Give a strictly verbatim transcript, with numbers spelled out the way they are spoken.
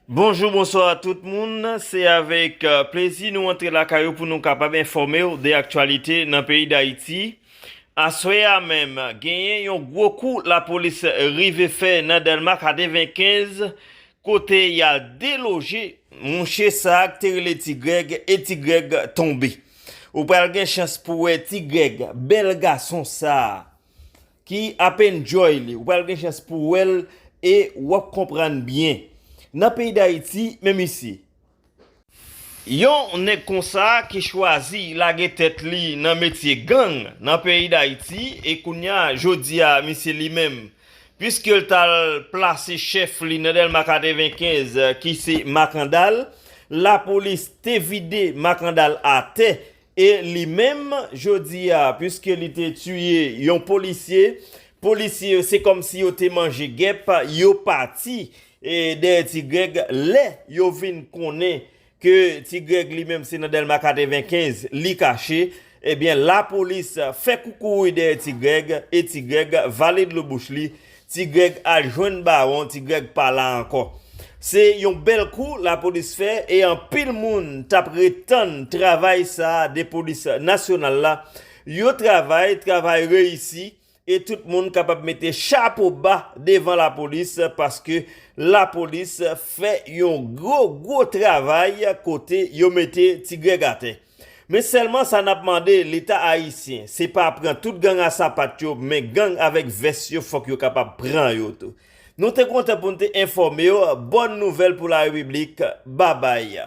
Bonjou, bonswa tout moun. Se avèk, euh, plezi nou antre lakay ou pou nou kapab enfòme w de aktyalite nan peyi Dayiti. Aswè a menm, genyen yon gwo kou lapolis rive fè nan Dèlma katrevenkenz, kote y al deloje mouche sa a ki te rele Ti Grèg, e Ti Grèg tonbe. Ou pral gen chans pou wè Ti Grèg, bèl gason sa a, ki ap enjoy li. Ou pral gen chans pou wè l e w ap konprann byen. Nan peyi Dayiti, menm isi, yon nèg konsa ki chwazi lage tèt li nan metye gang nan peyi Dayiti, e kounye a, jodi a, misye li menm, piske l t al plase chèf li nan Dèlma katrevenkenz, ki se Makandal, lapolis te vide Makandal atè, e li menm, jodi a, piske li te tiye yon polisye, polisye yo, se kòmsi yo te manje gèp, yo pati, e dèyè Ti Grèg, lè yo vin konnen ke Ti Grèg li menm se nan Dèlma katrevenkenz li kache, ebyen, lapolis fè koukouy dèyè Ti Grèg, e Ti Grèg vale dlo bouch li, Ti Grèg al jwenn bawon, Ti Grèg pa la ankò. Se yon bèl kou lapolis fè, e anpil moun t ap ret tann travay sa a de polis nasyonal la. Yo travay, travay reyisi, e tout moun kapab mete chapo ba devan lapolis, paske lapolis fè yon gwo, gwo travay kote yo mete Ti Grèg atè. Men sèlman sa n ap mande Leta ayisyen, se pa pran tout gang a sapat yo, men gang avèk vès yo, fòk yo kapab pran yo tou. Nou te kontan pou n te enfòme w. Bòn nouvèl pou larepiblik. Babay.